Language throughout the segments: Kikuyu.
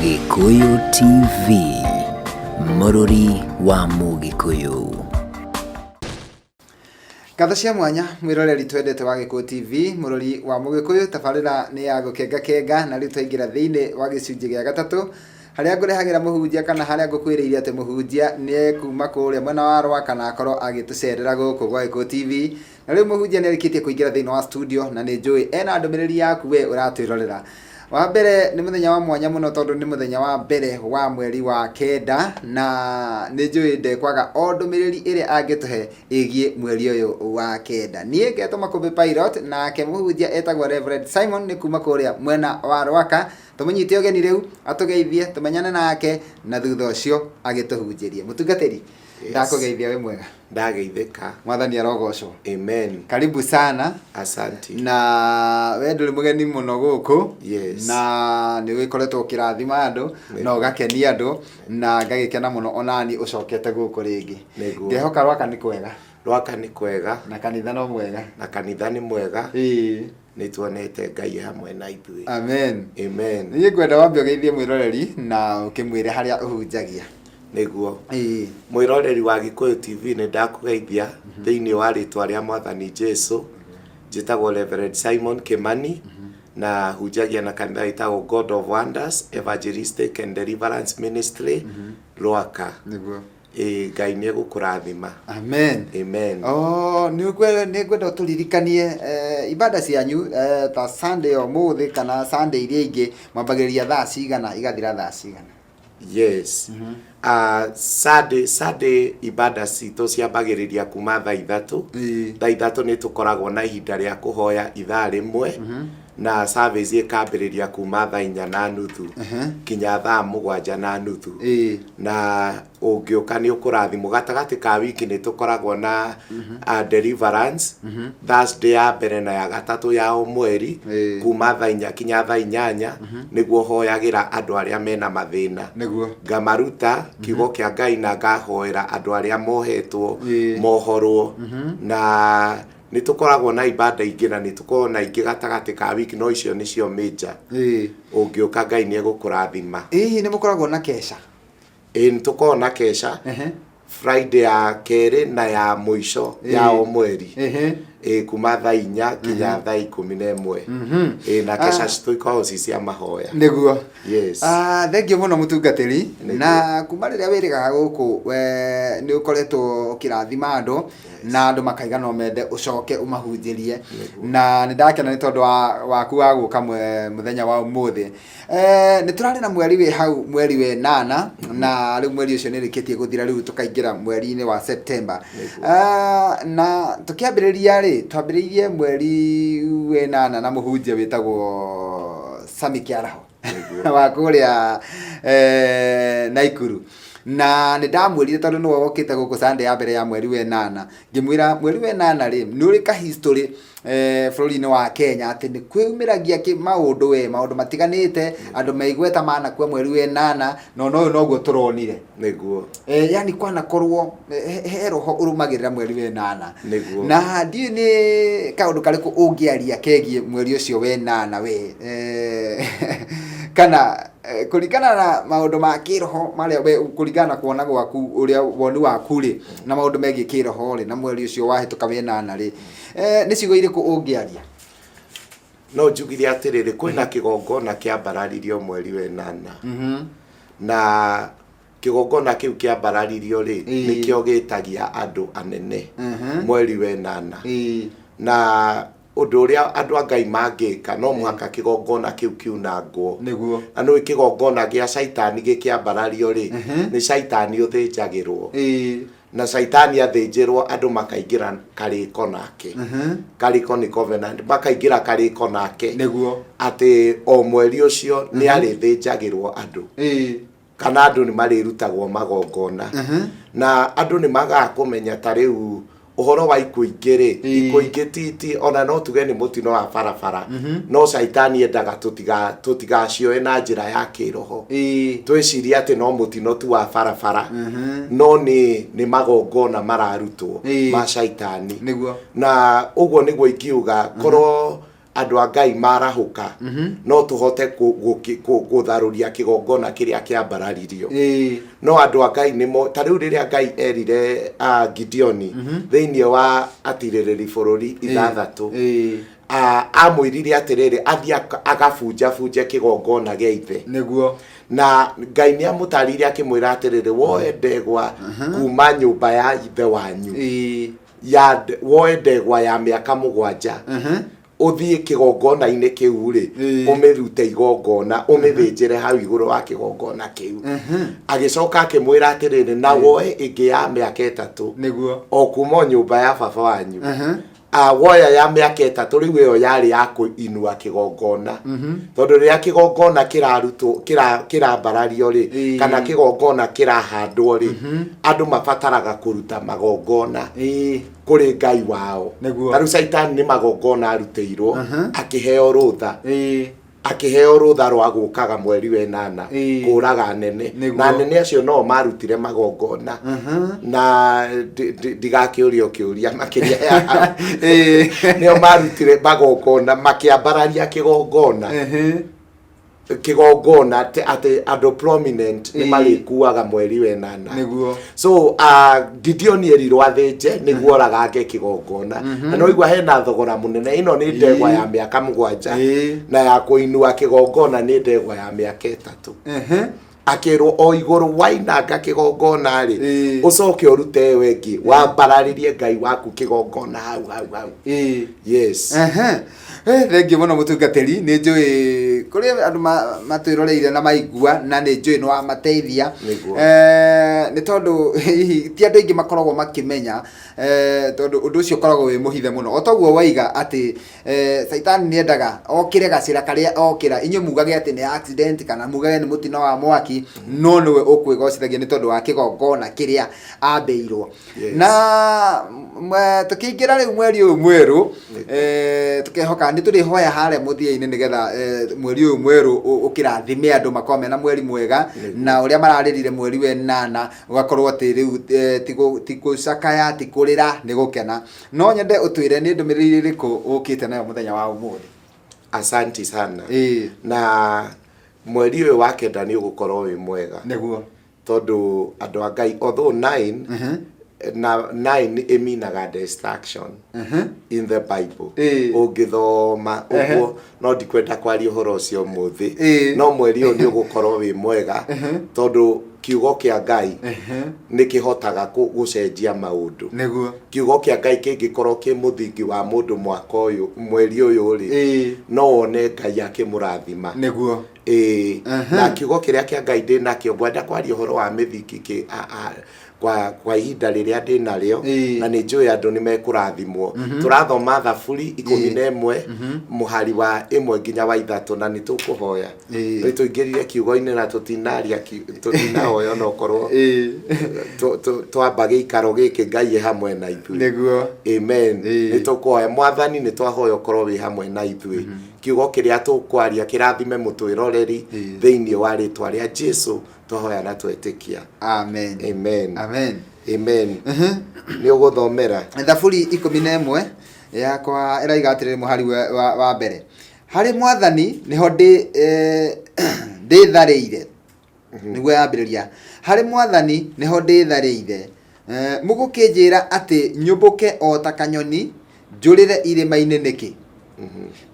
Gĩkũyũ TV, mũrũri wa Mũgĩkũyũ. Ngatho cia mwanya mwĩroreri twendete wa Gĩkũyũ TV, mũrori wa Mũgĩkũyũ, tabarĩra nĩ ya gũkenga kenga na rĩu twaingĩra thĩinĩ wa gĩcunjĩ gĩa gatatũ harĩa ngũrehagĩra mũhunjia kana harĩa ngũkwĩrĩire atĩ mũhunjia nĩ ekuma kũrĩa mwena wa Rwa kana akorwo agĩtũcerera gũkũ gwa Gĩkũyũ TV. Na rĩu mũhunjia nĩ arĩkĩtie kũingĩra thĩinĩ wa studio na nĩ njũĩ ena ndũmĩrĩri yaku we ũratwĩrorera. Wa mbere nĩ mũthenya wa mwanya mũno tondũ nĩ mũthenya wa mbere wa mweri wa kenda na nĩ njũĩ ndekwaga o ndũmĩrĩri ĩrĩa angĩtũhe ĩgiĩ mweri ũyũ wa kenda. Niĩ ngetwo Makũmbĩ Pilot nake mũhunjia etagwo Reverend Simon nĩ kuma kũrĩa mwena wa Rwaka. Tũmũnyite ũgeni rĩu atũgeithie tũmenyane nake na thutha ũcio agĩtũhunjĩrie. Mũtungatĩri, ndakũgeithia wĩ mwega. Ndageithĩka. Mwathani arogocwo. Amen. Karibu sana. Asanti. Na we ndũrĩ mũgeni mũno gũkũ. Yes. Na nĩ ũgĩkoretwo ũkĩrathima andũ na ũgakenia andũ na ngagĩkena mũno onani ũcokete gũkũ rĩngĩ. Nĩguo. Ngehoka Rwaka nĩ kwega. Rwaka nĩ kwega. Na kanitha no mwega. Na kanitha nĩ mwega. Ĩĩ. Nĩ tuonete Ngai hamwe na ithuĩ. Amen. Amen. Niĩ ngwenda wambe ũgeithie mwĩroreri na ũkĩmwĩre harĩa ũhunjagia. Nĩguo. Ĩĩ. Mwĩroreri wa Gĩkũyũ TV nĩ ndakũgeithia thĩinĩ wa rĩtwa rĩa Mwathani Jesu. Njĩtagwo Reverend Simon Kimani na hunjagia na kanitha wĩtagwo God of Wonders Evangelistic and Deliverance Ministry Rwaka. Nĩguo. Ĩĩ, Ngai nĩ egũkũrathima. Amen. Amen. Oh, nĩ ngwenda ũtũririkanie ibada cianyu ta Sunday ũmũthĩ kana Sunday iria ingĩ mwambagĩrĩria thaa cigana igathira thaa cigana? Yes. Sunday ibada citũ ciambagĩrĩria kuma thaa 3. Thaa 3 nĩ tũkoragwo na ihinda rĩa kũhoya ithaa rĩmwe. Na service ĩkambĩrĩria kuma thaa 4:30 kinya thaa 7:30. Na ũngĩũka nĩ ũkũrathimwo. Gatagatĩ ka wiki nĩ tũkoragwo na deliverance Thursday ya mbere na ya gatatũ ya o mweri kuma thaa 4 kinya thaa 8 nĩguo hoyagĩra andũ arĩa mena mathĩna. Ngamaruta kiugo kĩa Ngai na ngahoera andũ arĩa mohetwo mohorwo. Na nĩ tũkoragwo na ibada ingĩ na nĩ tũkoragwo na ingĩ gatagatĩ ka wiki, no icio nĩcio major. Ũngĩũka Ngai nĩ egũkũrathima. Hihi nĩ mũkoragwo na kesha? Ĩĩ nĩ tũkoragwo na kesha. Friday ya kerĩ na ya mũico ya o mweri. Ĩĩ kuma thaa 4 kinya thaa 11. Ĩĩ na kesha citũ ikoragwo ci cia mahoya. Nĩguo. Yes. Thengiũ mũno mũtungatĩri. Na kuma rĩrĩa wĩrĩgaga gũkũ nĩ ũkoretwo ũkĩrathima andũ na andũ makaiga no mende ũcoke ũmahunjĩrie. Na nĩ ndakena nĩ tondũ waku wa gũka mũthenya wa ũmũthĩ. Nĩ tũrarĩ na mweri wĩ hau mweri wa ĩnana na rĩu mweri ũcio nĩ ũrĩkĩtie gũthira rĩu tũkaingĩra mweri-inĩ wa September. Na tũkĩambĩrĩria rĩ, twambĩrĩirie mweri wa ĩnana na mũhunjia wĩtagwo Sammy Kĩaraho wa kũrĩa Naikuru. Na nĩ ndamwĩrire tondũ nĩwe wokĩte gũkũ Sunday ya mbere ya mweri wa ĩnana, ngĩmwĩra mweri wa ĩnana rĩ, nĩ ũrĩ ka history bũrũri-inĩ wa Kenya atĩ nĩ kwĩyumĩragia maũndũ we, maũndũ matiganĩte, andũ me igweta manakua mweri wa ĩnana, na ona ũyũ noguo tũronire. Nĩguo. Yani kwanakorwo he roho ũrũmagĩrĩra mweri wa ĩnana. Nĩguo. Na ndiũĩ nĩ kaũndũ karĩkũ ũngĩaria kegiĩ mweri ũcio wa ĩnana we. Kana kũringana na maũndũ ma kĩroho marĩa we kũringana na kuona gwaku ũrĩa woni waku rĩ, na maũndũ megiĩ kĩroho rĩ, na mweri ũcio wahĩtũka wa ĩnana rĩ, nĩ ciugo irĩkũ ũngĩaria? No njugire atĩrĩrĩ, kwĩna kĩgongona kĩambararirio mweri wa ĩnana. Na kĩgongona kĩu kĩambararirio rĩ, nĩkĩo gĩtagia andũ anene mweri wa ĩnana. Na ũndũ ũrĩa andũ a Ngai mangĩka, no mũhaka kĩgongona kĩu kiunangwo. Na nĩũĩ kĩgongona gĩa caitani gĩkĩambarario rĩ, nĩ caitani ũthĩnjagĩrwo. Na caitani athĩnjĩrwo andũ makaingĩra karĩko nake. Karĩko nĩ covenant, makaingĩra karĩko nake. Atĩ o mweri ũcio nĩ arĩthĩnjagĩrwo andũ. Kana andũ nĩ marĩrutagwo magongona. Na andũ nĩ magaga kũmenya ta rĩu ũhoro wa ikuũ ingĩ rĩ, ikuũ ingĩ ti ona no tuge nĩ mũtino wa barabara. No caitani endaga tũtigacioe na njĩra ya kĩroho. Twĩcirie atĩ no mũtino tu wa barabara, no nĩ magongona mararutwo ma caitani. Na ũguo nĩguo ingiuga korwo Andũ a Ngai marahũka, no tũhote gũtharũria kĩgongona kĩrĩa kĩambararirio. No andũ a Ngai nĩmo ta rĩu rĩrĩa Ngai erire Gideoni thĩinĩ wa atirĩrĩri bũrũri ithathatũ, amwĩrire atĩrĩrĩ athiĩ agabunjabunje kĩgongona gĩa ithe. Na Ngai nĩ amũtarĩirie akĩmwĩra atĩrĩrĩ, woe ndegwa kuma nyũmba ya ithe wanyu, ya woe ndegwa ya mĩaka 7, ũthiĩ kĩgongona-inĩ kĩu rĩ, ũmĩrute igongona, ũmĩthĩnjĩre hau igũrũ wa kĩgongona kĩu. Agĩcoka akĩmwĩra atĩrĩrĩ, na woe ĩngĩ ya mĩaka 3, o kuma o nyũmba ya baba wanyu. Woya ya mĩaka 3, rĩu ĩyo yarĩ ya kũinua kĩgongona, tondũ rĩrĩa kĩgongona kĩrarutwo, kĩrambarario rĩ, kana kĩgongona kĩrahandwo rĩ, andũ mabataraga kũruta magongona kũrĩ Ngai wao. Ta rĩu Caitani nĩ magongona arutĩirwo, akĩheo rũtha, akĩheo rũtha rwa gũkaga mweri wa 8 kũraga anene. Na anene acio no marutire magongona, na ndigakĩũrio kĩũria makĩria ya hau. Nĩo marutire magongona, makĩambararia kĩgongona, kĩgongona atĩ andũ prominent nĩ marĩkuaga mweri wa 8. So Gideon erirwo athĩnje nĩguo oragange kĩgongona, na no igua hena thogora mũnene. Ĩno nĩ ndegwa ya mĩaka 7, na ya kũinua kĩgongona nĩ ndegwa ya mĩaka 3. Akĩrwo o igũrũ wainanga kĩgongona rĩ, ũcoke ũrute ĩyo ĩngĩ, wambararĩrie Ngai waku kĩgongona hau hau hau. Yes. Ehe. Thengiũ mũno mũtungatĩri, nĩ njũĩ kũrĩ andũ matwĩroreire na maigua, na nĩ njũĩ nĩ wamateithia. Nĩ tondũ hihi ti andũ aingĩ makoragwo makĩmenya, tondũ ũndũ ũcio ũkoragwo wĩ mũhithe mũno. O toguo waiga atĩ Caitani nĩ endaga okĩre gacĩra karĩa okĩra, inyuĩ mugage atĩ nĩ accident kana mugage nĩ mũtino wa mwaki, no nĩwe ũkwĩgocithagia nĩ tondũ wa kĩgongona kĩrĩa ambĩirwo. Na tũkĩingĩra rĩu mweri ũyũ mwerũ, tũkehoka nĩ tũrĩhoya harĩa mũthia-inĩ nĩgetha mweri ũyũ mwerũ ũkĩrathime andũ makorwo mena mweri mwega, na ũrĩa mararĩrire mweri wa 8 ũgakorwo atĩ rĩu ti gũcakaya, ti kũrĩra, nĩ gũkena. No nyende ũtwĩre nĩ ndũmĩrĩri ĩrĩkũ ũkĩte nayo mũthenya wa ũmũthĩ. Asanti sana. Na mweri ũyũ wa 9 nĩ ũgũkorwo wĩ mwega. Tondũ andũ a Ngai, although 9 na 9 ĩminaga destruction in the Bible, ũngĩthoma ũguo, no ndikwenda kwaria ũhoro ũcio ũmũthĩ. No mweri ũyũ nĩ ũgũkorwo wĩ mwega, tondũ kiugo kĩa Ngai nĩ kĩhotaga gũcenjia maũndũ. Kiugo kĩa Ngai kĩngĩkorwo kĩ mũthingi wa mũndũ mwaka ũyũ, mweri ũyũ rĩ, no wone Ngai akĩmũrathima. Ĩĩ, na kiugo kĩrĩa kĩa Ngai ndĩ nakĩo, ngwenda kwaria ũhoro wa mĩthingi kĩ kwa ihinda rĩrĩa ndĩ narĩo, na nĩ njũĩ andũ nĩ mekũrathimwo. Tũrathoma Thaburi 11 mũhari wa 1 nginya wa 3, na nĩ tũkũhoya. Nĩ tũingĩrire kiugo-inĩ na tũtinaria tũtinahoya, onokorwo twamba gĩikaro gĩkĩ, Ngai e hamwe na ithuĩ. Amen. Nĩ tũkũhoya. Mwathani, nĩ twahoya ũkorwo wĩ hamwe na ithuĩ. Kiugo kĩrĩa tũkwaria kĩrathime mũtwĩroreri, thĩinĩ wa rĩtwa rĩa Jesu twahoya na twetĩkia. Amen. Amen. Amen. Amen. Nĩ ũgũthomera. Thaburi 11 yakwa ĩraiga atĩrĩrĩ, mũhari wa 1: harĩ Mwathani nĩho ndĩtharĩire. Nĩguo yambĩrĩria, harĩ Mwathani nĩho ndĩtharĩire. Mũgũkĩnjĩra atĩ nyũmbũke o ta kanyoni njũrĩre irĩma-inĩ nĩkĩ?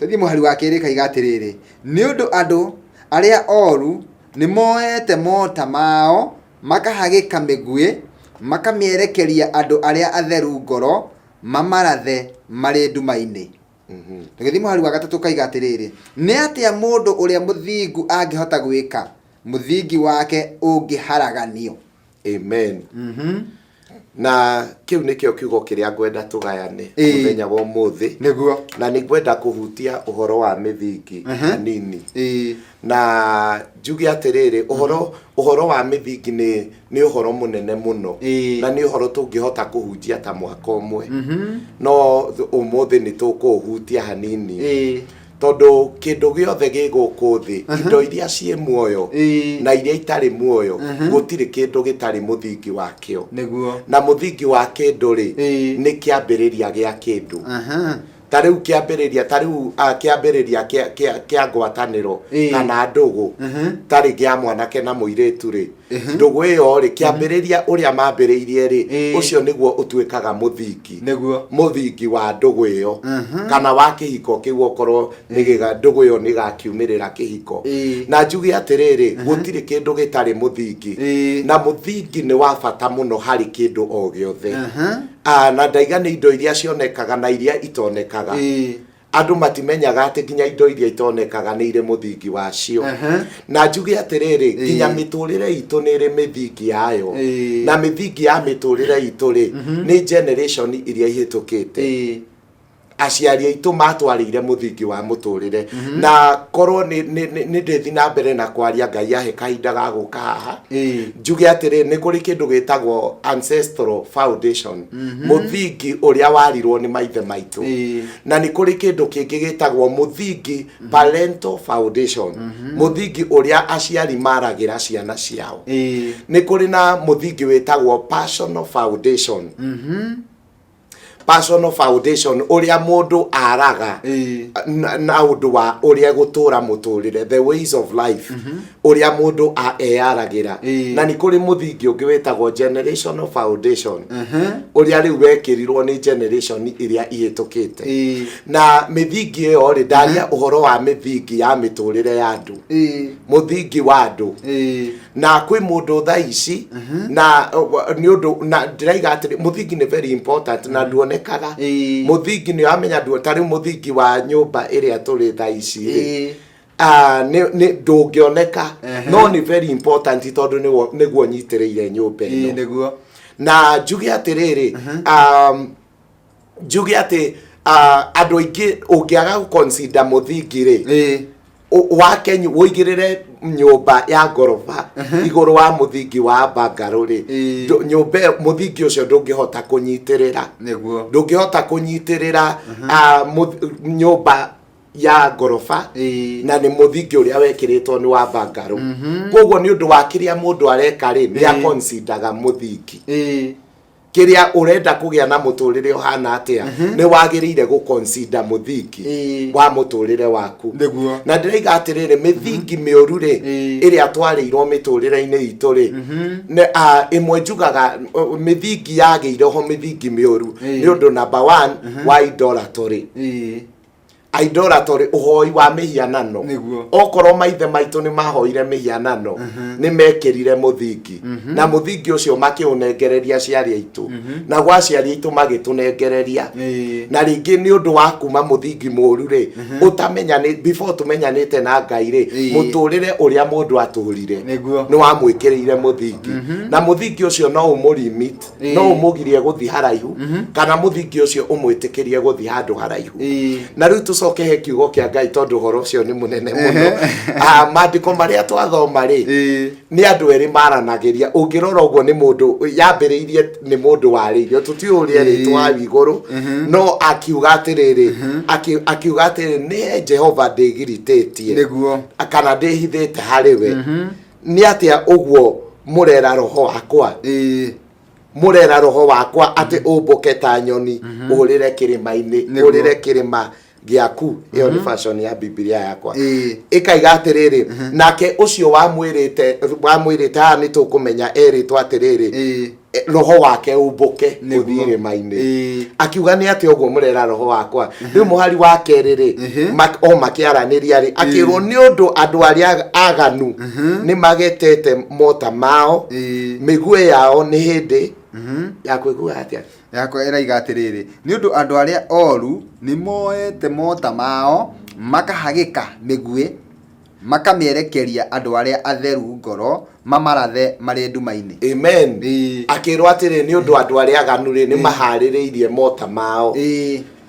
Tũthiĩ mũhari wa 2, kaiga atĩrĩrĩ: nĩ ũndũ andũ arĩa oru nĩ moete mota mao, makahagĩka mĩguĩ, makamĩerekeria andũ arĩa atheru ngoro, mamarathe marĩ nduma-inĩ. Tũgĩthiĩ mũhari wa 3, kaiga atĩrĩrĩ: nĩ atĩa mũndũ ũrĩa mũthingu angĩhota gwĩka mũthingi wake ũngĩharaganio? Amen. Na kĩu nĩkĩo kiugo kĩrĩa ngwenda tũgayane mũthenya wa ũmũthĩ. Na nĩ ngwenda kũhutia ũhoro wa mĩthingi hanini, na njuge atĩrĩrĩ, ũhoro wa mĩthingi nĩ ũhoro mũnene mũno, na nĩ ũhoro tũngĩhota kũhunjia ta mwaka ũmwe, no ũmũthĩ nĩ tũkũũhutia hanini, tondũ kĩndũ gĩothe gĩ gũkũ thĩ, indo iria ciĩ muoyo na iria itarĩ muoyo, gũtirĩ kĩndũ gĩtarĩ mũthingi wakĩo. Na mũthingi wa kĩndũ rĩ, nĩ kĩambĩrĩria gĩa kĩndũ. Ta rĩu kĩambĩrĩria, ta rĩu kĩambĩrĩria kĩa ngwatanĩro kana ndũgũ, ta rĩngĩ ya mwanake na mũirĩtu rĩ, ndũgũ ĩyo rĩ, kĩambĩrĩria ũrĩa mambĩrĩirie rĩ, ũcio nĩguo ũtuĩkaga mũthingi. Mũthingi wa ndũgũ ĩyo kana wa kĩhiko kĩu, okorwo nĩ ndũgũ ĩyo nĩ ĩgakiumĩrĩra kĩhiko. Na njuge atĩrĩrĩ, gũtirĩ kĩndũ gĩtarĩ mũthingi. Na mũthingi nĩ wa bata mũno harĩ kĩndũ o gĩothe. Na ndaiga nĩ indo iria cionekaga na iria itonekaga. Andũ matimenyaga atĩ nginya indo iria itonekaga nĩ irĩ mũthingi wacio. Na njuge atĩrĩrĩ, nginya mĩtũrĩre itũ nĩ ĩrĩ mĩthingi yayo. Na mĩthingi ya mĩtũrĩre itũ rĩ, nĩ generation iria ihĩtũkĩte. Aciari aitũ matwarĩire mũthingi wa mũtũrĩre. Na korwo nĩ ndĩthi na mbere na kwaria, Ngai ahe kahinda ga gũka haha, njuge atĩrĩ, nĩ kũrĩ kĩndũ gĩtagwo ancestral foundation, mũthingi ũrĩa warirwo nĩ maithe maitũ. Na nĩ kũrĩ kĩndũ kĩngĩ gĩtagwo mũthingi parental foundation, mũthingi ũrĩa aciari maragĩra ciana ciao. Nĩ kũrĩ na mũthingi wĩtagwo personal foundation, personal foundation ũrĩa mũndũ araga na ũndũ wa ũrĩa gũtũra mũtũrĩre, the ways of life ũrĩa mũndũ eyaragĩra. Na nĩ kũrĩ mũthingi ũngĩ wĩtagwo generational foundation, ũrĩa rĩu wekĩrirwo nĩ generation iria ihĩtũkĩte. Na mĩthingi ĩyo rĩ, ndaria ũhoro wa mĩthingi ya mĩtũrĩre ya andũ, mũthingi wa andũ. Na kwĩ mũndũ thaa ici na nĩ ũndũ na ndĩraiga atĩrĩ, mũthingi nĩ very important na nduonekaga. Mũthingi nĩ wamenya nduo, ta rĩu mũthingi wa nyũmba ĩrĩa tũrĩ thaa ici rĩ, nĩ ndũngĩoneka, no nĩ very important tondũ nĩguo nyitĩrĩire nyũmba ĩno. Na njuge atĩrĩrĩ, njuge atĩ andũ aingĩ ũngĩaga gũconsider mũthingi rĩ, wake wũigĩrĩre nyũmba ya ngoroba igũrũ wa mũthingi wa bangarũ rĩ, nyũmba ĩyo, mũthingi ũcio ndũngĩhota kũnyitĩrĩra. Ndũngĩhota kũnyitĩrĩra nyũmba ya ngoroba na nĩ mũthingi ũrĩa wekĩrĩtwo nĩ wa bangarũ. Koguo nĩ ũndũ wa kĩrĩa mũndũ areka rĩ, nĩ aconsideraga mũthingi. Kĩrĩa ũrenda kũgĩa na mũtũrĩre ũhana atĩa, nĩ wagĩrĩire gũconsider mũthingi wa mũtũrĩre waku. Na ndĩraiga atĩrĩrĩ, mĩthingi mĩũru rĩ, ĩrĩa twarĩirwo mĩtũrĩre-inĩ itũ rĩ, ĩmwe njugaga mĩthingi yagĩire ho, mĩthingi mĩũru, nĩ ũndũ number one wa idolatry. Idolatry, ũhoi wa mĩhianano. Okorwo maithe maitũ nĩ mahoire mĩhianano, nĩ mekĩrire mũthingi, na mũthingi ũcio makĩũnengereria aciari aitũ, na gwa aciari aitũ magĩtũnengereria. Na rĩngĩ nĩ ũndũ wa kuma mũthingi mũru rĩ, ũtamenyani before tũmenyanĩte na Ngai rĩ, mũtũrĩre ũrĩa mũndũ atũrire nĩ wamwĩkĩrĩire mũthingi, na mũthingi ũcio no ũmũlimit, no ũmũgirie gũthiĩ haraihu, kana mũthingi ũcio ũmwĩtĩkĩrie gũthiĩ handũ haraihu. Na rĩu tũcoke he kiugo kĩa Ngai, tondũ ũhoro ũcio nĩ mũnene mũno. Maandĩko marĩa twathoma rĩ, nĩ andũ erĩ maranagĩria. Ũngĩrora ũguo, nĩ mũndũ yambĩrĩirie, nĩ mũndũ warĩirio, tũtiũĩ ũrĩa erĩtwo hau igũrũ, no akiuga atĩrĩrĩ, akiuga atĩrĩrĩ, nĩ he Jehova ndĩgiritĩtie kana ndĩhithĩte harĩ we. Nĩ atĩa ũguo mũrera roho wakwa, mũrera roho wakwa atĩ ũmbũke ta nyoni, ũrĩre kĩrĩma-inĩ, ũrĩre kĩrĩma gĩaku? Ĩyo nĩ version ya Bibilia yakwa. Ĩkaiga atĩrĩrĩ, nake ũcio wamwĩrĩte haha nĩ tũkũmenya erĩtwo atĩrĩrĩ, roho wake ũmbũke ũthiĩ irĩma-inĩ. Akiuga, nĩ atĩ ũguo mũrera roho wakwa? Rĩu mũhari wa kerĩ rĩ, o makĩaranĩria rĩ, akĩrwo nĩ ũndũ andũ arĩa aganu nĩ magetete mota mao, mĩguĩ yao nĩ hĩndĩ ya kwĩgua atĩa? Yakwa ĩraiga atĩrĩrĩ, nĩ ũndũ andũ arĩa oru nĩ moete mota mao, makahagĩka mĩguĩ, makamĩerekeria andũ arĩa atheru ngoro, mamarathe marĩ nduma-inĩ. Amen. Akĩrwo atĩrĩ, nĩ ũndũ andũ arĩa aganu rĩ, nĩ maharĩrĩirie mota mao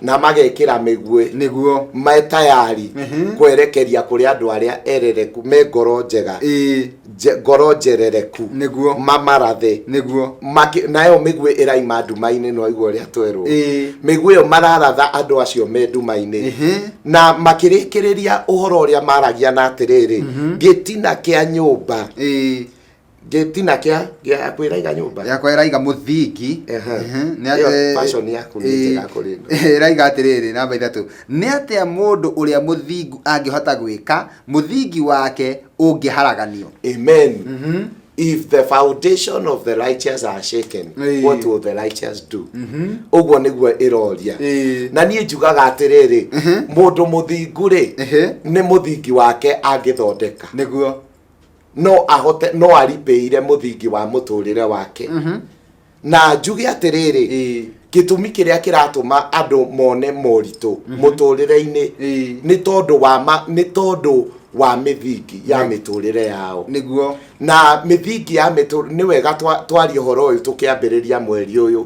na magekĩra mĩguĩ, me tayari kwerekeria kũrĩ andũ arĩa erereku, me ngoro njega, ngoro njerereku, mamarathe. Nayo mĩguĩ ĩraima nduma-inĩ, no igua ũrĩa twerwo, mĩguĩ ĩyo mararatha andũ acio me nduma-inĩ. Na makĩrĩkĩrĩria ũhoro ũrĩa maragia na atĩrĩrĩ, gĩtina kĩa nyũmba. Gĩtina kĩa gĩa kwĩraiga nyũmba. Yakwa ĩraiga mũthingi. Ehe. Nĩ Ĩyo atĩ passion yaku nĩ njega kũrĩ ĩno. Ĩraiga atĩrĩrĩ, namba 3, nĩ atĩa mũndũ ũrĩa mũthingu angĩhota gwĩka mũthingi wake ũngĩharaganio? Amen. If the foundation of the righteous are shaken, what will the righteous do? Ũguo nĩguo ĩroria. Na niĩ njugaga atĩrĩrĩ, mũndũ mũthingu rĩ, nĩ mũthingi wake angĩthondeka. No ahote, no aripĩire mũthingi wa mũtũrĩre wake. Na njuge atĩrĩrĩ, gĩtũmi kĩrĩa kĩratũma andũ mone moritũ mũtũrĩre-inĩ nĩ tondũ wa ma, nĩ tondũ wa mĩthingi ya mĩtũrĩre yao. Na mĩthingi ya mĩtũrĩre, nĩ wega twarie ũhoro ũyũ tũkĩambĩrĩria mweri ũyũ,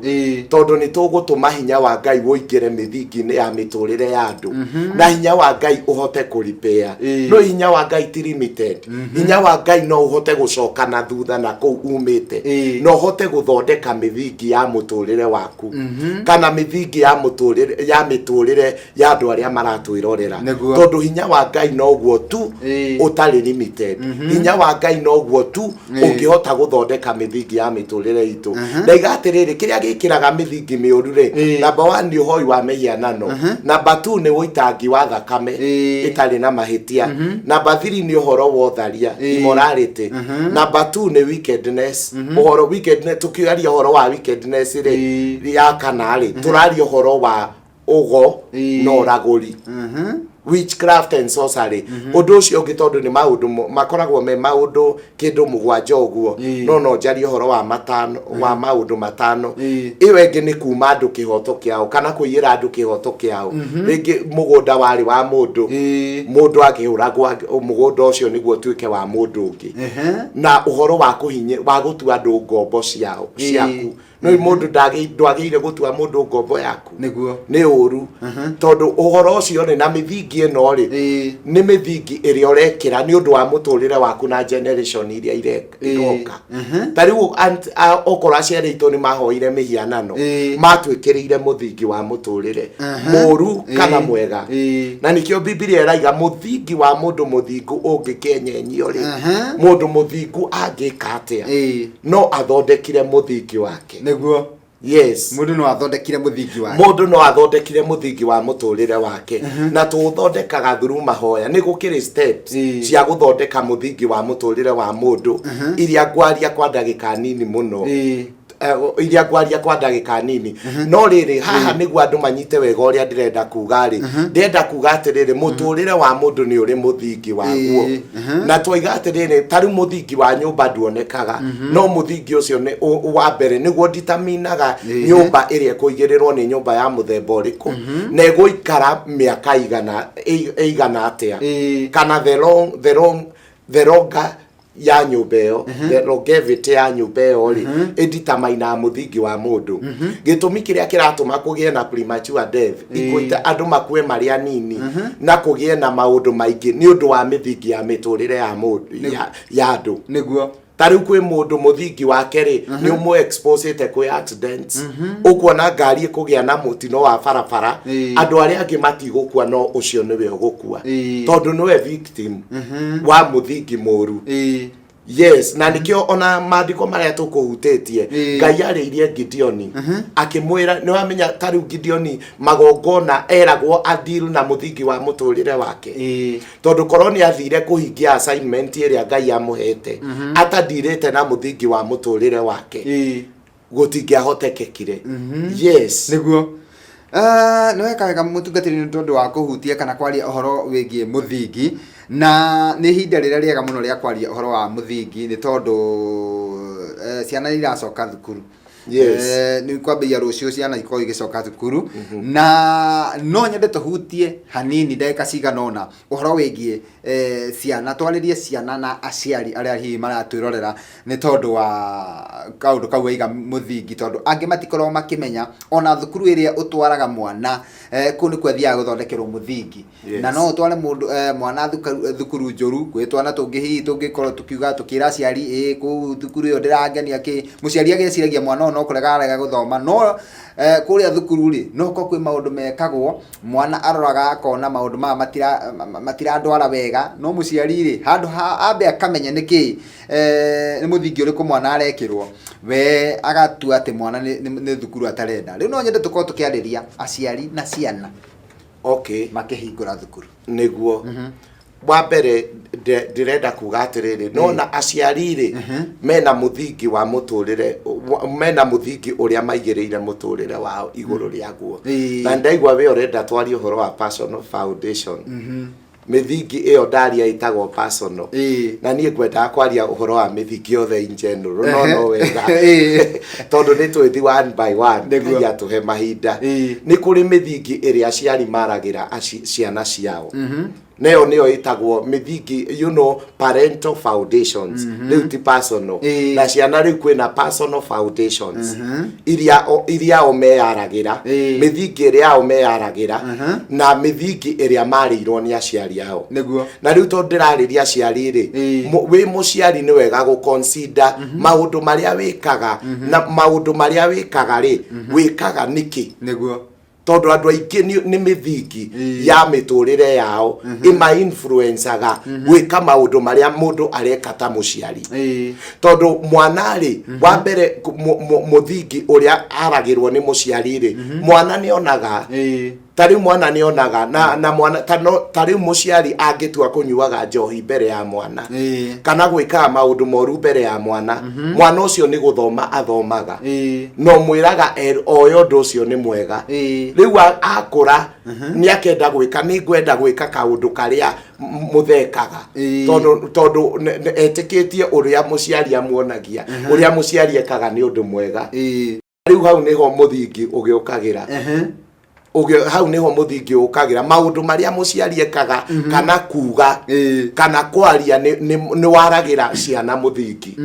tondũ nĩ tũgũtũma hinya wa Ngai ũingĩre mĩthingi-inĩ ya mĩtũrĩre ya andũ, na hinya wa Ngai ũhote kũripĩa. No hinya wa Ngai ti limited. Hinya wa Ngai no ũhote gũcoka na thutha na kũu umĩte, na ũhote gũthondeka mĩthingi ya mũtũrĩre waku, kana mĩthingi ya mũtũrĩre, ya mĩtũrĩre ya andũ arĩa maratwĩrorera. Tondũ hinya wa Ngai noguo tu ũtarĩ limited. Hinya wa Ngai noguo tu ũngĩhota gũthondeka mĩthingi ya mĩtũrĩre itũ. Ndaiga atĩrĩrĩ, kĩrĩa gĩkĩraga mĩthingi mĩũru rĩ, number 1 nĩ ũhoi wa mĩhianano, number 2 nĩ ũitangi wa thakame ĩtarĩ na mahĩtia, number 3 nĩ ũhoro wa ũtharia, immorality, number 2 nĩ wickedness. Ũhoro wickedness, tũkĩaria ũhoro wa wickedness rĩ, ya kana rĩ, tũraria ũhoro wa ũgo na ũragũri, witchcraft and sorcery. Ũndũ ũcio ũngĩ, tondũ nĩ maũndũ makoragwo me maũndũ kĩndũ 7 ũguo, no no njarie ũhoro wa matano, wa maũndũ 5. Ĩyo ĩngĩ nĩ kuma andũ kĩhoto kĩao, kana kũiyĩra andũ kĩhoto kĩao. Rĩngĩ mũgũnda warĩ wa mũndũ, mũndũ akĩũragwo, mũgũnda ũcio nĩguo ũtuĩke wa mũndũ ũngĩ. Na ũhoro wa kũhinya, wa gũtua andũ ngombo ciao, ciaku. No mũndũ ndwagĩrĩire gũtua mũndũ ngombo yaku. Nĩ ũru. Tondũ ũhoro ũcio rĩ, na mĩthingi ĩno rĩ, nĩ mĩthingi ĩrĩa ũrekĩra nĩ ũndũ wa mũtũrĩre waku na generation iria iroka. Ta rĩu okorwo aciari aitũ nĩ mahoire mĩhianano, matwĩkĩrĩire mũthingi wa mũtũrĩre mũru kana mwega. Na nĩkĩo Bibilia ĩraiga mũthingi wa mũndũ mũthingu ũngĩkenyenyio rĩ, mũndũ mũthingu angĩka atĩa? No athondekire mũthingi wake. Yes. Mũndũ no athondekire mũthingi wake. Mũndũ no athondekire mũthingi wa mũtũrĩre wake. Na tũũthondekaga through mahoya. Nĩ gũkĩrĩ steps cia gũthondeka mũthingi wa mũtũrĩre wa mũndũ, iria ngwaria kwa ndagĩka nini mũno. Iria ngwaria kwa ndagĩka nini. No rĩrĩ, haha nĩguo andũ manyite wega ũrĩa ndĩrenda kuga rĩ, ndĩrenda kuga atĩrĩrĩ, mũtũrĩre wa mũndũ nĩ ũrĩ mũthingi waguo. Na twaiga atĩrĩrĩ, ta rĩu mũthingi wa nyũmba nduonekaga, no mũthingi ũcio nĩ wa mbere nĩguo nditaminaga nyũmba ĩrĩa ĩkũigĩrĩrwo nĩ nyũmba ya mũthemba ũrĩkũ, na ĩgũikara mĩaka ĩigana atĩa, kana the longer ya nyũmba ĩyo, the longevity ya nyũmba ĩyo rĩ, ĩnditamainaga mũthingi wa mũndũ. Gĩtũmi kĩrĩa kĩratũma kũgĩe na premature death, ikuita andũ makue marĩ anini, na kũgĩe na maũndũ maingĩ, nĩ ũndũ wa mĩthingi ya mĩtũrĩre ya mũndũ, ya andũ. Ta rĩu kwĩ mũndũ mũthingi wake rĩ, nĩ ũmũ exposete kwĩ accidents. Ũkuona ngari ĩkũgĩa na mũtino wa barabara, andũ arĩa angĩ matigũkua, no ũcio nĩwe ũgũkua, tondũ nĩwe victim wa mũthingi mũru. Yes, na nĩkĩo ona maandĩko marĩa tũkũhutĩtie, Ngai arĩirie Gideoni akĩmwĩra, nĩ wamenya ta rĩu Gideoni magongona eragwo adeal na mũthingi wa mũtũrĩre wake, tondũ korwo nĩ athire kũhingia assignment ĩrĩa Ngai amũhete atadirĩte na mũthingi wa mũtũrĩre wake, gũtingĩahotekekire. Yes. Nĩguo. Nĩ weka wega mũtungatĩri nĩ tondũ wa kũhutia kana kwaria ũhoro wĩgiĩ mũthingi, na nĩ ihinda rĩrĩa rĩega mũno rĩa kwaria ũhoro wa mũthingi, nĩ tondũ ciana nĩ iracoka thukuru. Nĩ kwambĩrĩria rũciũ ciana ikorwo igĩcoka thukuru, na no nyende tũhutie hanini ndagĩka cigana ũna ũhoro wĩgiĩ ciana, twarĩrie ciana na aciari arĩa hihi maratwĩrorera, nĩ tondũ wa kaũndũ kau waiga mũthingi, tondũ angĩ matikoragwo makĩmenya ona thukuru ĩrĩa ũtwaraga mwana, kũu nĩkuo athiaga gũthondekerwo mũthingi. Na no ũtware mũndũ, mwana thukuru njũru, gwĩ twana tũngĩ hihi tũngĩkorwo tũkiuga tũkĩra aciari, ĩ kũu thukuru ĩyo ndĩrangenia kĩ, mũciari ageciragia mwana ũyũ no no kũrega arega gũthoma, no kũrĩa thukuru rĩ, no gũkorwo kwĩ maũndũ mekagwo, mwana aroraga akona maũndũ maya matirandwara wega, no mũciari rĩ, handũ ha ambe akamenye nĩkĩ, nĩ mũthingi ũrĩkũ mwana arekĩrwo, we agatua atĩ mwana nĩ thukuru atarenda. Rĩu no nyende tũkorwo tũkĩarĩria aciari na ciana makĩhingũra thukuru. Nĩguo. Wa mbere ndĩrenda kuga atĩrĩrĩ, nona aciari rĩ, mena mũthingi wa mũtũrĩre, mena mũthingi ũrĩa maigĩrĩire mũtũrĩre wao igũrũ rĩaguo. Na ndaigua we ũrenda twarie ũhoro wa personal foundation. Mĩthingi ĩyo ndaria ĩtagwo personal. Na niĩ ngwendaga kwaria ũhoro wa mĩthingi yothe in general, no no wega. Tondũ nĩ twĩthi one by one. Ngai atũhe mahinda. Nĩ kũrĩ mĩthingi ĩrĩa aciari maragĩra ciana ciao. Na ĩyo nĩyo ĩtagwo mĩthingi, parental foundations. Rĩu ti personal. Na ciana rĩu kwĩna personal foundations. Iria o meyaragĩra. Mĩthingi ĩrĩa o meyaragĩra. Na mĩthingi ĩrĩa marĩirwo nĩ aciari ao. Na rĩu tondũ ndĩrarĩria aciari rĩ, wĩ mũciari nĩ wega gũ consider maũndũ marĩa wĩkaga, na maũndũ marĩa wĩkaga rĩ, wĩkaga nĩkĩ? Tondũ andũ aingĩ nĩ mĩthingi ya mĩtũrĩre yao ĩma influencaga gwĩka maũndũ marĩa mũndũ areka ta mũciari. Tondũ mwana rĩ, wa mbere mũthingi ũrĩa aragĩrwo nĩ mũciari rĩ, mwana nĩ onaga. Ta rĩu mwana nĩ onaga, na mwana, ta no, ta rĩu mũciari angĩtua kũnyuaga njohi mbere ya mwana, kana gwĩkaga maũndũ moru mbere ya mwana, mwana ũcio nĩ gũthoma athomaga. No mwĩraga oe ũndũ ũcio nĩ mwega. Rĩu akũra, nĩ akenda gwĩka, nĩ ngwenda gwĩka kaũndũ karĩa mũthekaga. Tondũ etĩkĩtie ũrĩa mũciari amuonagia, ũrĩa mũciari ekaga nĩ ũndũ mwega. Rĩu hau nĩho mũthingi ũgĩũkagĩra. Hau nĩho mũthingi ũkagĩra maũndũ marĩa mũciari ekaga kana kuga kana kwaria nĩ waragĩra ciana mũthingi.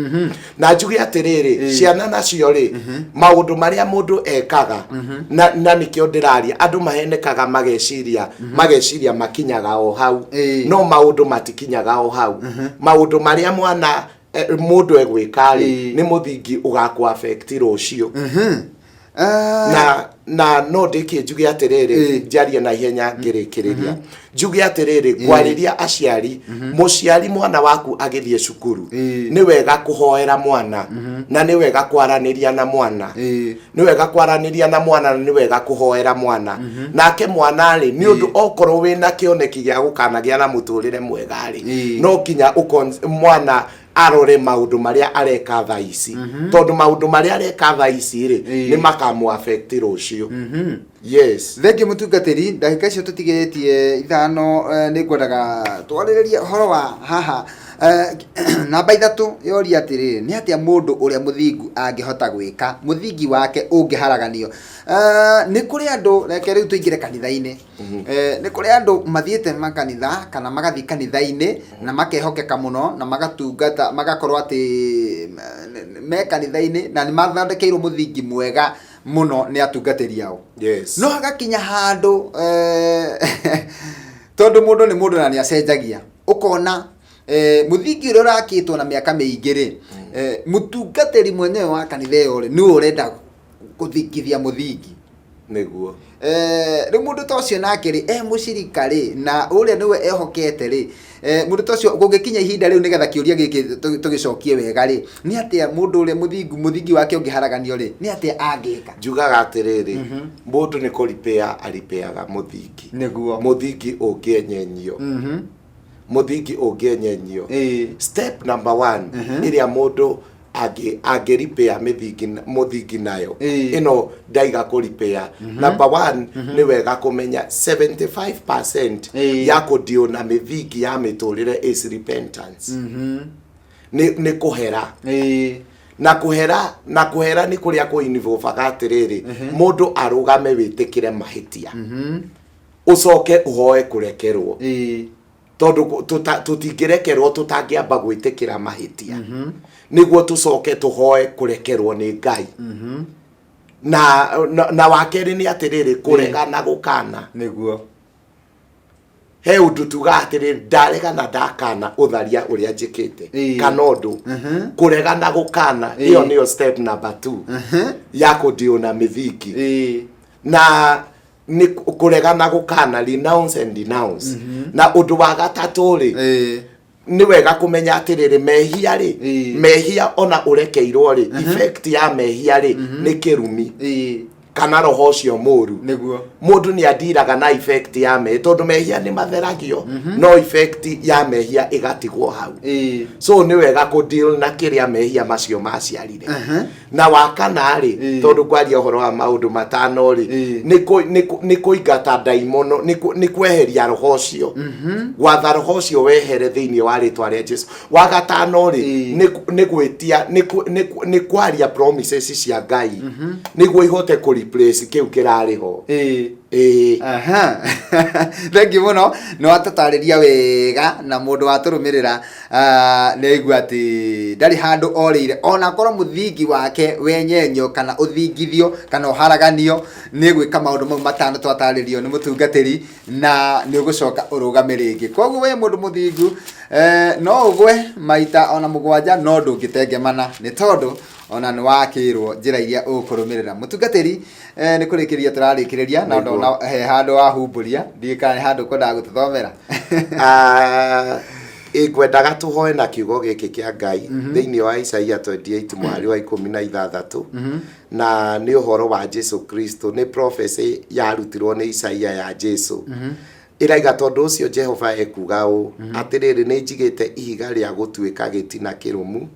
Na njuge atĩrĩrĩ, ciana nacio rĩ, maũndũ marĩa mũndũ ekaga, na nĩkĩo ndĩraria, andũ mahenekaga mageciria makinyaga o hau. No maũndũ matikinyaga o hau. Maũndũ marĩa mwana mũndũ egwĩka rĩ, nĩ mũthingi ũgakũ affect rũciũ. Na no ndĩkie njuge atĩrĩrĩ, njarie na ihenya ngĩrĩkĩrĩria, njuge atĩrĩrĩ, ngwarĩria aciari, mũciari mwana waku agĩthiĩ cukuru, nĩ wega kũhoera mwana, na nĩ wega kwaranĩria na mwana. Nĩ wega kwaranĩria na mwana, na nĩ wega kũhoera mwana. Nake mwana rĩ, nĩ ũndũ okorwo wĩna kĩoneki gĩa gũkanagĩa na mũtũrĩre mwega rĩ, no nginya mwana arore maũndũ marĩa areka thaa ici, tondũ maũndũ marĩa areka thaa ici rĩ, nĩ makamũ affect rũciũ. Yes. Thengiũ mũtungatĩri, ndagĩka icio tũtigĩrĩtie 5, nĩ ngwendaga twarĩrĩrie ũhoro wa haha. Namba 3 yoria atĩrĩrĩ, nĩ atĩa mũndũ ũrĩa mũthingu angĩhota gwĩka mũthingi wake ũngĩharaganio? Nĩ kũrĩ andũ, reke rĩu tũingĩre kanitha-inĩ. Nĩ kũrĩ andũ mathiĩte makanitha kana magathiĩ kanitha-inĩ na makehokeka mũno na magatungata, magakorwo atĩ me kanitha-inĩ na nĩ mathondekeirwo mũthingi mwega mũno nĩ atungatĩri ao. No hagakinya handũ, tondũ mũndũ nĩ mũndũ na nĩ acenjagia, ũkona mũthingi ũrĩa ũrakĩtwo na mĩaka mĩingĩ rĩ, mũtungatĩri mwenyewe wa kanitha ĩyo rĩ, nĩwe ũrenda gũthingithia mũthingi. Rĩu mũndũ ta ũcio nake rĩ, e mũcirika rĩ, na ũrĩa nĩwe ehokete rĩ, mũndũ ta ũcio gũgĩkinya ihinda rĩu, nĩgetha kĩũria gĩkĩ tũgĩcokie wega rĩ, nĩ atĩa mũndũ ũrĩa mũthingi wake ũngĩharaganio rĩ, nĩ atĩa angĩka? Njugaga atĩrĩrĩ, mũndũ nĩ kũripĩa aripĩaga mũthingi. Mũthingi ũngĩenyenyio. Mũthingi ũngĩenyenyio. Step number 1 ĩrĩa mũndũ angĩripĩa mũthingi nayo, ĩno ndaiga kũripĩa. Number 1, nĩ wega kũmenya 75% ya kũdeal na mĩthingi ya mĩtũrĩre is repentance. Nĩ kũhera. Na kũhera nĩ kũrĩa kũ-involve-aga atĩrĩrĩ, mũndũ arũgame wĩtĩkĩre mahĩtia. Ũcoke ũhoe kũrekerwo. Tondũ tũtingĩrekerwo tũtangĩamba gwĩtĩkĩra mahĩtia. Nĩguo tũcoke tũhoe kũrekerwo nĩ Ngai. Na wa kerĩ nĩ atĩrĩrĩ, kũrega na gũkana. He ũndũ tugaga atĩrĩ, ndarega na ndakana ũtharia ũrĩa njĩkĩte, kana ũndũ kũrega na gũkana. Ĩyo nĩyo step number 2 ya kũdeal na mĩthingi. Na nĩ kũrega na gũkana, renounce and denounce. Na ũndũ wa gatatũ rĩ, nĩ wega kũmenya atĩrĩrĩ, mehia rĩ, mehia ona ũrekeirwo rĩ, effect ya mehia rĩ nĩ kĩrumi kana roho ũcio mũru. Mũndũ nĩ andiraga na effect ya mehia, tondũ mehia nĩ matheragio, no effect ya mehia ĩgatigwo hau. So nĩ wega kũ deal na kĩrĩa mehia macio maciarire. Na wa kana rĩ, tondũ kwaria ũhoro wa maũndũ matano rĩ, nĩ kũingata ndaimono, nĩ kweheria roho ũcio, gwatha roho ũcio wehere thĩinĩ wa rĩtwa rĩa Jesu. Wa gatano rĩ, nĩ gwĩtia, nĩ kwaria promises cia Ngai nĩguo ihote kũ replace kĩu kĩrarĩ ho. Ĩĩ. Aha. Thengiũ mũno, nĩ watũtarĩria wega, na mũndũ watũrũmĩrĩra nĩ aigua atĩ ndarĩ handũ orĩire, ona korwo mũthingi wake wenyenyo kana ũthingithio kana ũharaganio nĩ gwĩka maũndũ mau matano twatarĩrio nĩ mũtungatĩri, na nĩ ũgũcoka ũrũgame rĩngĩ. Koguo we mũndũ mũthingu, no ũgwe maita ona mũgwanja, no ndũngĩtengemana, nĩ tondũ ona nĩ wakĩrwo njĩra iria ũkũrũmĩrĩra. Mũtungatĩri, nĩ kũrĩkĩrĩria tũrarĩkĩrĩria na ndona he handũ wahumbũria, ndiũĩ kana nĩ handũ ũkwendaga gũtũthomera. Ah, ĩ ngwendaga tũhoe na kiugo gĩkĩ kĩa Ngai thĩinĩ wa Isaia 28 mũhari wa 16, na nĩ ũhoro wa Jesu Kristo, nĩ prophecy yarutirwo nĩ Isaia ya Jesu. Ĩraiga, tondũ ũcio Jehova ekuga ũũ, atĩrĩrĩ, nĩ njigĩte ihiga rĩa gũtuĩka gĩtina kĩrũmu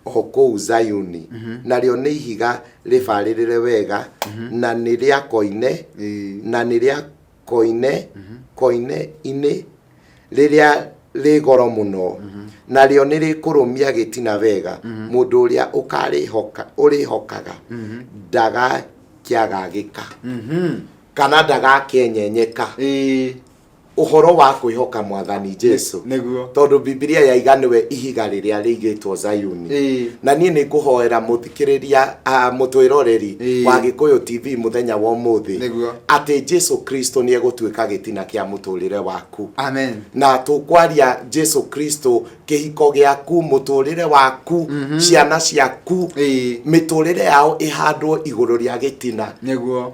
o kũu Zayuni, narĩo nĩ ihiga rĩbarĩrĩre wega, na nĩ rĩa koine, na nĩ rĩa koine koine inĩ rĩrĩa rĩ goro mũno, narĩo nĩ rĩkũrũmia gĩtina wega. Mũndũ ũrĩa ũkarĩhoka, ũrĩhokaga, ndagakĩagagĩka kana ndagakĩenyenyeka. Ũhoro wa kwĩhoka Mwathani Jesu, tondũ Bibilia yaiga nĩwe ihiga rĩrĩa rĩigĩtwo Zayuni. Na niĩ nĩ ngũhoera mũthikĩrĩria, mũtwĩroreri wa Gĩkũyũ TV mũthenya wa ũmũthĩ, atĩ Jesu Kristo nĩ egũtuĩka gĩtina kĩa mũtũrĩre waku. Amen. Na tũkwaria Jesu Kristo, kĩhiko gĩaku, mũtũrĩre waku, ciana ciaku, mĩtũrĩre yao ĩhandwo igũrũ rĩa gĩtina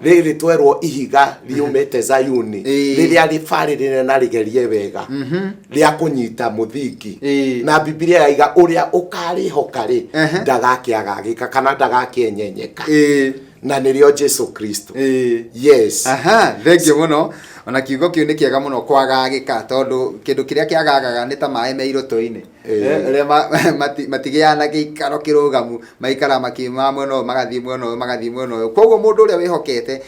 rĩrĩ twerwo ihiga riumĩte Zayuni, rĩrĩa rĩbarĩrĩre na rĩgerie wega rĩa kũnyita mũthingi. Na Bibilia yaiga ũrĩa ũkarĩhoka rĩ, ndagakĩagagĩka kana ndagakĩenyenyeka, na nĩrĩo Jesu Kristo. Yes. Aha, thengiũ mũno. Ona kiugo kĩu nĩ kĩega mũno, kwagagĩka, tondũ kĩndũ kĩrĩa kĩagagaga nĩ ta maĩ me irũtũ-inĩ. Ũrĩa matigĩaga na gĩikaro kĩrũgamu, maikaraga makiumaga mwena ũyũ magathiĩ mwena ũyũ, magathiĩ mwena ũyũ. Koguo mũndũ ũrĩa wĩhokete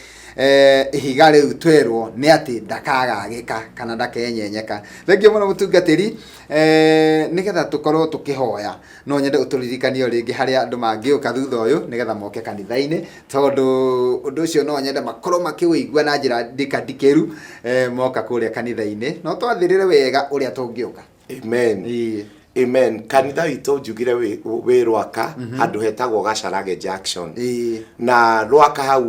ihiga rĩu twerwo nĩ atĩ ndakagagĩka kana ndakenyenyeka. Thengiũ mũno mũtungatĩri, nĩgetha tũkorwo tũkĩhoya, no nyende ũtũririkanie o rĩngĩ harĩa andũ mangĩũka thutha ũyũ nĩgetha moke kanitha-inĩ, tondũ ũndũ ũcio no nyende makorwo makĩũigua na njĩra ndikandikĩru, moka kũrĩa kanitha-inĩ. No twathĩrĩre wega ũrĩa tũngĩũka. Amen. Amen. Kanitha witũ njugire wĩ Rwaka, handũ hetagwo Gacarage Junction. Na Rwaka hau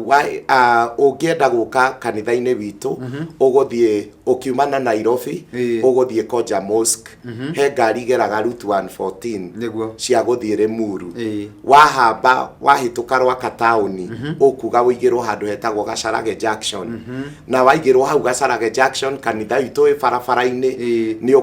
ũngĩenda gũka kanitha-inĩ witũ, ũgũthiĩ ũkiuma na Nairobi, ũgũthiĩ Koja Mosque, he ngari igeraga route 114 cia gũthiĩ Limuru. Wahamba wahĩtũka Rwaka taũni, ũkuga ũigĩrwo handũ hetagwo Gacarage Junction, na waigĩrwo hau Gacarage Junction, kanitha witũ wĩ barabara-inĩ. Nĩ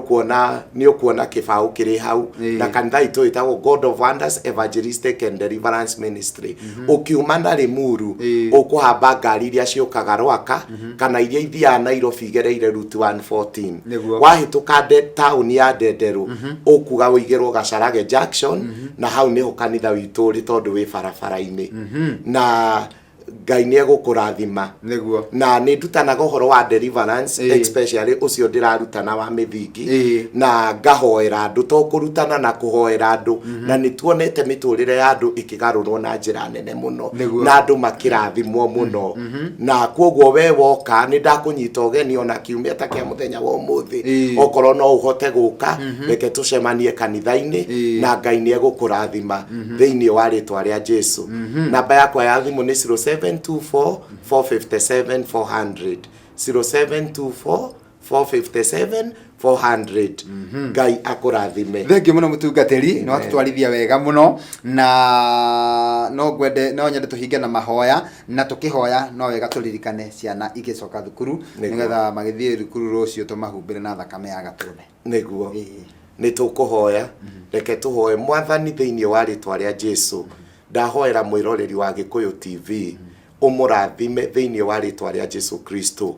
ũkuona kĩbaũ kĩrĩ hau. Na kanitha witũ wĩtagwo God of Wonders Evangelistic and Deliverance Ministry. Ũkiuma na Limuru, ũkũhamba ngari iria ciũkaga Rwaka kana iria ithiaga Nairobi igereire route 114. Wahĩtũka taũni ya Ndenderũ, ũkuga ũigĩrwo Gacarage Junction, na hau nĩho kanitha witũ ũrĩ, tondũ wĩ barabara-inĩ. Na Ngai nĩ egũkũrathima. Na nĩ ndutanaga ũhoro wa deliverance, especially ũcio ndĩrarutana wa mĩthingi, na ngahoera andũ, to kũrutana na kũhoera andũ, na nĩ tuonete mĩtũrĩre ya andũ ĩkĩgarũrwo na njĩra nene mũno, na andũ makĩrathimwo mũno. Na koguo we woka, nĩ ndakũnyita ũgeni ona kiumia ta kĩa mũthenya wa ũmũthĩ. Okorwo no ũhote gũka, reke tũcemanie kanitha-inĩ, na Ngai nĩ egũkũrathima thĩinĩ wa rĩtwa rĩa Jesu. Namba yakwa ya thimũ nĩ 0724 457 400, 0724. 457 400. Ngai akũrathime. Thengiũ mũno mũtungatĩri, nĩ watũtwarithia wega mũno, na no ngwende, no nyende tũhinge na mahoya, na tũkĩhoya no wega tũririkane ciana igĩcoka thukuru, nĩgetha magĩthiĩ thukuru rũciũ tũmahumbĩre na thakame ya Gatũrũme. Nĩguo. Nĩ tũkũhoya. Reke tũhoe. Mwathani, thĩinĩ wa rĩtwa rĩa Jesu, ndahoera mwĩroreri wa Gĩkũyũ TV, ũmũrathime thĩinĩ wa rĩtwa rĩa Jesu Kristo.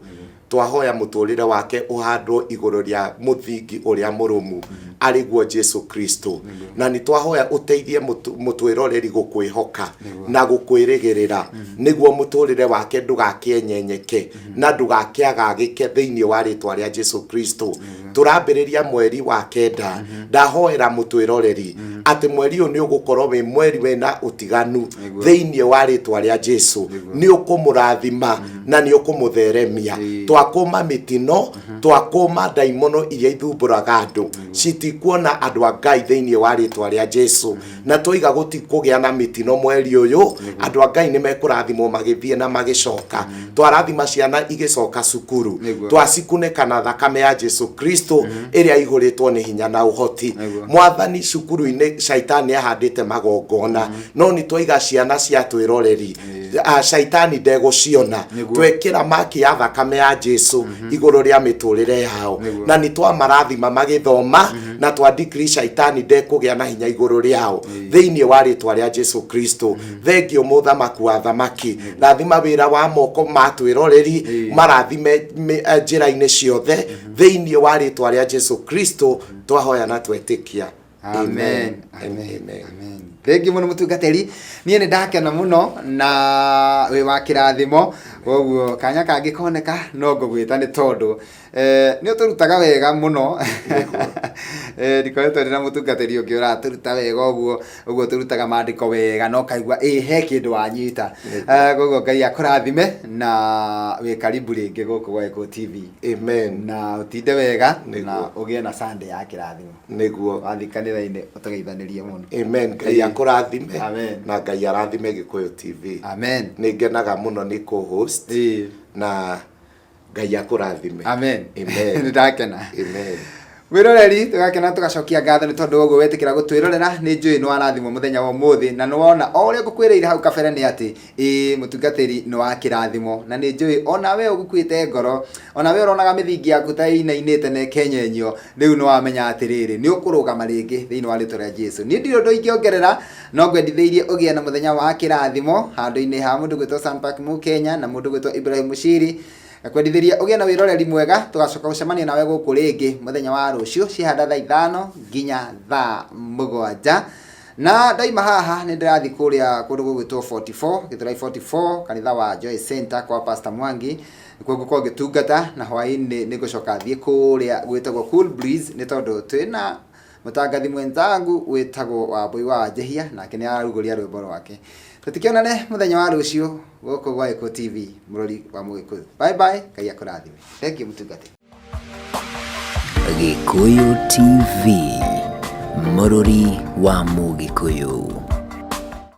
Twahoya mũtũrĩre wake ũhandwo igũrũ rĩa mũthingi ũrĩa mũrũmu, arĩ guo Jesu Kristo. Na nĩ twahoya ũteithie mũtwĩroreri gũkwĩhoka na gũkwĩrĩgĩrĩra, nĩguo mũtũrĩre wake ndũgakĩenyenyeke na ndũgakĩagagĩke thĩinĩ wa rĩtwa rĩa Jesu Kristo. Tũrambĩrĩria mweri wa kenda, ndahoera mũtwĩroreri atĩ mweri ũyũ nĩ ũgũkorwo wĩ mweri wĩna ũtiganu thĩinĩ wa rĩtwa rĩa Jesu. Nĩ ũkũmũrathima na nĩ ũkũmũtheremia. Twakũma mĩtino, twakũma ndaimono iria ithumbũraga andũ, citikuona andũ a Ngai thĩinĩ wa rĩtwa rĩa Jesu. Na twaiga gũtikũgĩa na mĩtino mweri ũyũ, andũ a Ngai nĩ mekũrathimwo magĩthiĩ na magĩcoka. Twarathima ciana igĩcoka cukuru, twacikunĩka na thakame ya Jesu Kristo ĩrĩa ihũrĩtwo nĩ hinya na ũhoti. Mwathani, cukuru-inĩ caitani ahandĩte magongona, no nĩ twaiga ciana cia twĩroreri, caitani ndegũciona. Twekĩra maki ya thakame ya Jesu igũrũ rĩa mĩtũrĩre yao, na nĩ twamarathima magĩthoma, na twa decree caitani ndekũgĩa na hinya igũrũ rĩao thĩinĩ wa rĩtwa rĩa Jesu Kristo. Thengio mũthamaki wa thamaki, rathima wĩra wa moko ma twĩroreri, marathime njĩra-inĩ ciothe thĩinĩ wa rĩtwa rĩa Jesu Kristo. Twahoya na twetĩkia. Amen. Amen. Amen. Thengiũ mũno mũtungatĩri, niĩ nĩ ndakena mũno na wĩ wa kĩrathimo, koguo kanya kangĩ koneka no ngũgwĩta, nĩ tondũ nĩ ũtũrutaga wega mũno. Ndikoretwo ndĩ na mũtungatĩri ũngĩ ũratũruta wega ũguo ũguo, tũrutaga maandĩko wega na ũkaigua ĩ he kĩndũ wanyita. Koguo Ngai akũrathime na wĩ karibu rĩngĩ gũkũ gwa Gĩkũyũ TV. Amen. Na ũtinde wega na ũgĩe na Sunday ya kĩrathimo. Wathiĩ kanitha-inĩ ũtũgeithanĩrie mũno. Amen. Ngai akũrathime. Amen. Na Ngai arathime Gĩkũyũ TV. Amen. Nĩ ngenaga mũno nĩ co-host, na Ngai akũrathime. Amen. Amen. Nĩ ndakena. Amen. Mwĩroreri, tũgakena, tũgacokia ngatho nĩ tondũ wa ũguo wetĩkĩra gũtwĩrorera. Nĩ njũĩ nĩ warathimwo mũthenya wa ũmũthĩ, na nĩ wona o ũrĩa ngũkwĩrĩire hau kabere nĩ atĩ ĩĩ mũtungatĩri nĩ wa kĩrathimo, na nĩ njũĩ ona we ũgũkuĩte ngoro, ona we ũronaga mĩthingi yaku ta ĩinainĩte na ĩkenyenyio, rĩu nĩ wamenya atĩrĩrĩ, nĩ ũkũrũgama rĩngĩ thĩinĩ wa rĩtwa rĩa Jesu. Niĩ ndirĩ ũndũ ingĩongerera, no ngwendithĩirie ũgĩe na mũthenya wa kĩrathimo handũ-inĩ ha mũndũ gwĩtwo Sanpark Mũkenya na mũndũ gwĩtwo Ibrahim Mushiri. Ngakwendithĩria ũgĩe na wĩroreri mwega, tũgacoka gũcemania nawe gũkũ rĩngĩ mũthenya wa rũciũ cihanda thaa 5 nginya thaa 7. Na ndaima haha nĩ ndĩrathiĩ kũrĩa kũndũ gũgwĩtwo 44, Gĩthũrai 44, kanitha wa Joy Center kwa Pastor Mwangi, nĩkuo ngũkorwo ngĩtungata, na hwaĩ-inĩ nĩ ngũcoka thiĩ kũrĩa gwĩtagwo Cool Breeze, nĩ tondũ twĩna mũtangathi mwenzangu wĩtagwo Wambũi wa Wanjĩhia, nake nĩ ararugũria rwĩmbo rwake. Tũtikĩonane mũthenya wa rũciũ gũkũ gwa Gĩkũyũ TV, mũrori wa Mũgĩkũyũ. Bye bye, Ngai akũrathime. Thank you mũtungati. Gĩkũyũ TV, mũrori wa Mũgĩkũyũ.